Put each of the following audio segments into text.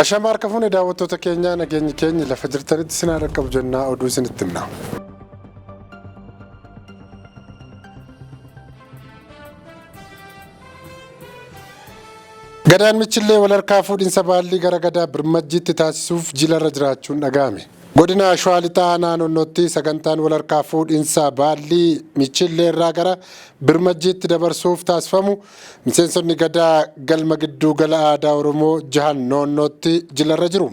Ashama harka fuune daawwattoota keenyaa, nageenyi keenya lafa jirtanitti isin haa dhaqqabu jennaa, oduu isinitti himna. Gadaan Michillee walharkaa fuudhinsa baallii gara Gadaa Birmajjiitti taasisuuf jilarra jiraachuun dhaga'ame. Godina Shawaa Lixaa Aanaa Noonnootti sagantaan walharkaa fuudhinsa baallii Michillee irraa gara Birmajjiitti dabarsuuf taasifamu miseensonni Gadaa galma gidduu gala aadaa Oromoo jahan Noonnootti jilarra jiru.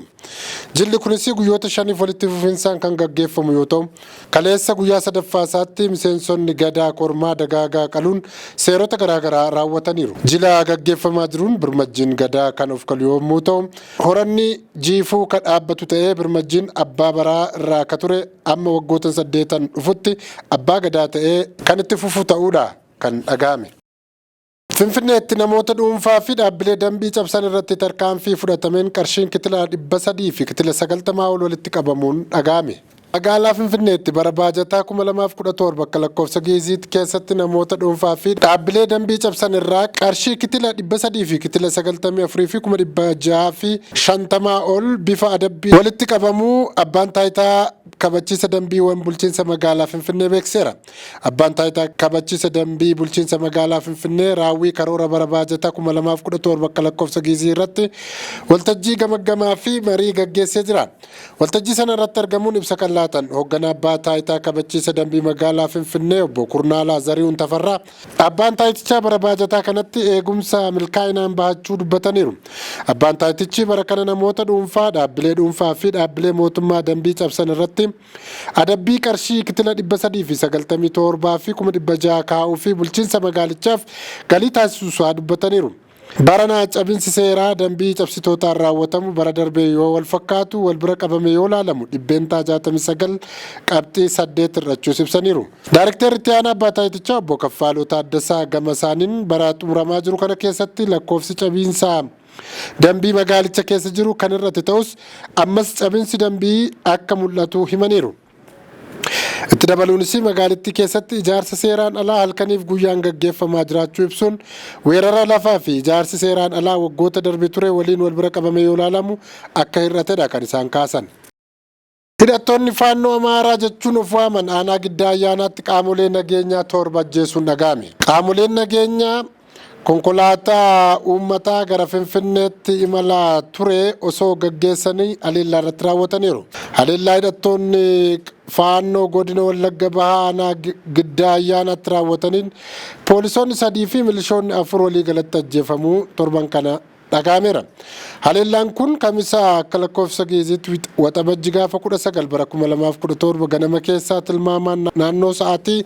Jilli kunis guyyoota shaniif walitti fufinsaan kan gaggeeffamu yoo ta'u, kaleessa guyyaa sadaffaa isaatti miseensonni Gadaa kormaa dagaagaa qaluun seerota garaagaraa raawwataniiru. Jila gaggeeffamaa jiruun Birmajjiin Gadaa kan of kalu yommuu ta'u, horanni jiifuu ka dhaabbatu ta'ee Birmajjiin abbaa baraa irraa ka ture amma waggoota saddeetan dhufutti abbaa Gadaa ta'ee kan itti fufu ta'uudha kan dhaga'ame. Finfinneetti namoota dhuunfaa fi dhaabbilee dambii cabsan irratti tarkaanfii fudhatameen qarshiin kitila 300 fi kitila 90 ol walitti qabamuun dhaga'ame. Magaalaa Finfinneetti bara baajataa 2017 akka lakkoofsa Gi'iziitti keessatti namoota dhuunfaa fi dhaabbilee dambii cabsan irraa qarshii kitila 300 fi kitila 94 fi 650,000 ol bifa adabbii walitti qabamuu Abbaan Taayitaa Kabachiisa Dambiiwwan Bulchiinsa Magaalaa Finfinnee beeksiseera. Abbaan Taayitaa Kabachiisa Dambii Bulchiinsa Magaalaa Finfinnee raawwii karoora bara baajataa 2017 akka lakkoofsa Giizii irratti waltajjii gamaggamaa fi marii gaggeessee jira. Waltajjii sana irratti argamuun ibsa kan laatan hoogganaa Abbaa Taayitaa Kabachiisa Dambii Magaalaa Finfinnee Obbo Kurnaalaa Zarihuun Tafarraa, Abbaan Taayitichaa bara baajataa kanatti eegumsa milkaa'inaan bahachuu dubbataniiru. Abbaan Taayitichi bara kana namoota dhuunfaa, dhaabbilee dhuunfaa fi dhaabbilee mootummaa dambii cabsan irratti adabbii qarshii kitila 397 fi 600,000 kaa'uu fi bulchiinsa magaalichaaf galii taasisuusaa dubbataniiru. Barana cabinsi seeraa dambii cabsitootaan raawwatamu bara darbee yoo wal fakkaatu wal bira qabame yoo laalamu 69% qabxii 8 hir'achuus ibsaniiru. Daarikteerri itti aanaa abbaa taayitichaa obbo Kaffaaloo Taaddasaa gama isaaniin bara xumuramaa jiru kana keessatti lakkoofsi cabiinsa dambii magaalicha keessa jiru kan hir'ate ta'us ammas cabinsi dambii akka mul'atu himaniiru. Itti dabaluunis magaalittii keessatti ijaarsa seeraan alaa halkaniif guyyaan gaggeeffamaa jiraachuu ibsuun, weerara lafaa fi ijaarsi seeraan alaa waggoota darbe ture waliin wal bira qabamee yoo ilaalamu akka hir'atedha kan isaan kaasan. Hidhattoonni Faannoo Amaaraa jechuun of waaman aanaa Giddaa Ayyaanaatti qaamolee nageenyaa 7 ajjeesuun dhaga'ame. Qaamoleen nageenyaa konkolaataa uummataa gara Finfinneetti imalaa ture osoo gaggeessanii haleellaa irratti raawwataniiru. Haleellaa hidhattoonni Faannoo godina Wallagga Bahaa aanaa Giddaa Ayyaanaatti raawwataniin poolisoonni 3 fi milishoonni 4 waliigalatti ajjeefamuu torban kana dhaga'ameera. Haleellaan kun Kamisa akka lakkoofsa Gi'iziitti Waxabajji gaafa 19 bara 2017 ganama keessaa tilmaamaan naannoo sa'aatii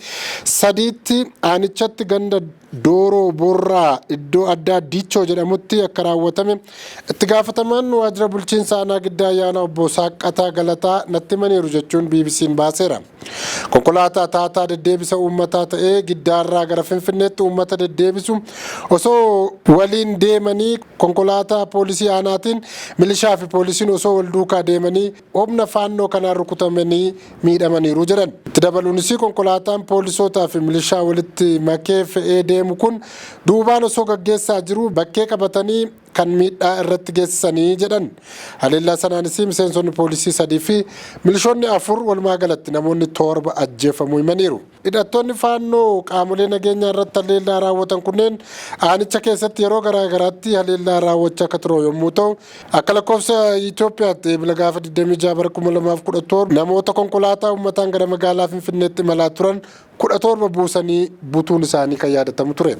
3tti aanichatti ganda Dooroo Borraa iddoo addaa Diichoo jedhamutti akka raawwatame itti gaafatamaan waajjira bulchiinsa aanaa Giddaa Ayyaanaa obbo Saaqqataa Galataa natti himaniiru jechuun BBC'n baaseera. Konkolaataa taataa deddeebisa uummataa ta'ee Giddaarraa gara Finfinneetti uummata deddeebisu osoo waliin deemanii konkolaataa poolisii aanaatiin milishaa fi poolisiin osoo wal duukaa deemanii humna Faannoo kanaan rukutamanii miidhamaniiru jedhan. Itti dabaluunis konkolaataan poolisootaa fi milishaa walitti makee fe'ee deemu kun duubaan osoo gaggeessaa jiruu bakkee qabatanii kan miidhaa irratti geessisanii jedhan. Haleellaa sanaanis miseensonni poolisii 3 fi milishoonni 4 walumaa galatti namoonni 7 ajjeefamuu himaniiru. Hidhattoonni Faannoo qaamolee nageenyaa irratti haleellaa raawwatan kunneen aanicha keessatti yeroo garaa garaatti haleellaa raawwachaa akka turan yommuu ta'u, akka lakkoofsa Itoophiyaatti Eebila gaafa 26 bara 2017 namoota konkolaataa uummataan gara magaalaa Finfinneetti imalaa turan 17 buusanii butuun isaanii kan yaadatamu ture.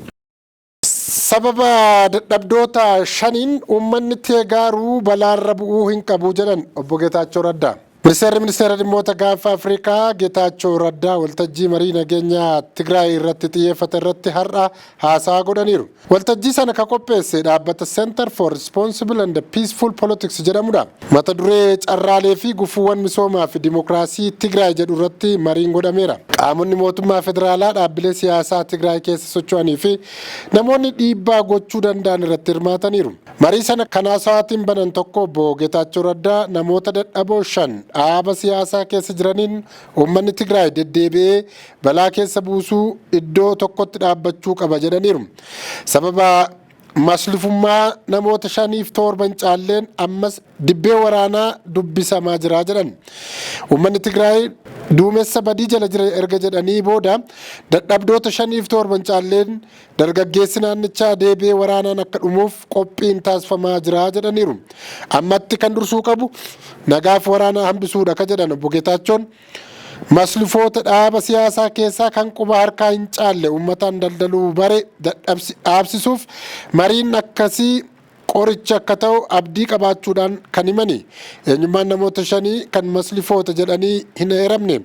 Sababa dadhabdoota shaniin uummanni Teegaaruu balaarra bu'uu hin qabu jedhan Obbo Geetaachoo Raddaa. Ministeerri Ministeera Dhimmoota Gaanfa Afrikaa Geetaachoo Raddaa waltajjii marii nageenya Tigraay irratti xiyyeeffate irratti har'a haasaa godhaniiru. Waltajjii sana ka qopheesse dhaabbata Center for Responsible and Peaceful Politics jedhamudha. Mata duree carraalee fi gufuuwwan misoomaa fi dimokiraasii Tigraay jedhu irratti mariin godhameera. Qaamonni mootummaa federaalaa, dhaabbilee siyaasaa Tigraay keessa socho'anii fi namoonni dhiibbaa gochuu danda'an irratti hirmaataniiru. Marii sana kan haasawaatiin banan tokko Obbo Getaachoo Raddaa namoota dadhaboo 5 dhaaba siyaasaa keessa jiraniin uummanni Tigraay deddeebi'ee balaa keessa buusuu iddoo tokkotti dhaabbachuu qaba jedhaniiru. Sababa Maslifummaa namoota shaniif torba hin caalleen ammas dibbee waraanaa dubbisamaa jira jedhan. Uummanni Tigraay duumessa badii jala jira erga jedhanii booda dadhabdoota shaniif torba hin caalleen dargaggeessi naannichaa deebi'ee waraanaan akka dhumuuf qophiin taasifamaa jira jedhaniiru. Ammatti kan dursuu qabu nagaaf waraana hambisuudha ka jedhan Obbo Geetaachoon maslifoota dhaaba siyaasaa keessaa kan quba harkaa hin caalle uummataan daldaluu bare dhaabsisuuf mariin akkasii qoricha akka ta'u abdii qabaachuudhaan kan himani. Eenyummaan namoota shanii kan maslifoota jedhanii hin eeramne.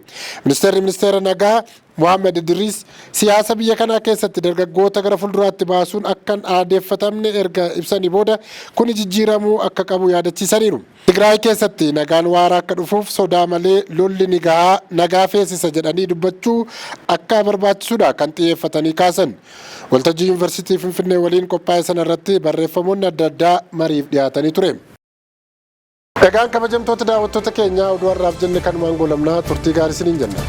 Ministeerri ministeera nagaa Mohaammed Idris siyaasa biyya kanaa keessatti dargaggoota gara fuulduraatti baasuun akka hin aadeeffatamne erga ibsanii booda kuni jijjiiramuu akka qabu yaadachiisaniiru. Tigraay keessatti nagaan waaraa akka dhufuuf sodaa malee lolli ni gahaa nagaa feesisa jedhanii dubbachuu akka barbaachisudha kan xiyyeeffatanii kaasan. Waltajjii Yuunivarsiitii Finfinnee waliin qophaa'e sana irratti barreeffamoonni adda addaa mariif dhiyaatanii ture. Egaan kabajamtoota daawwattoota keenyaa oduu har'aaf jenne kanumaan goolabnaa turtii gaarii isiniin jenna.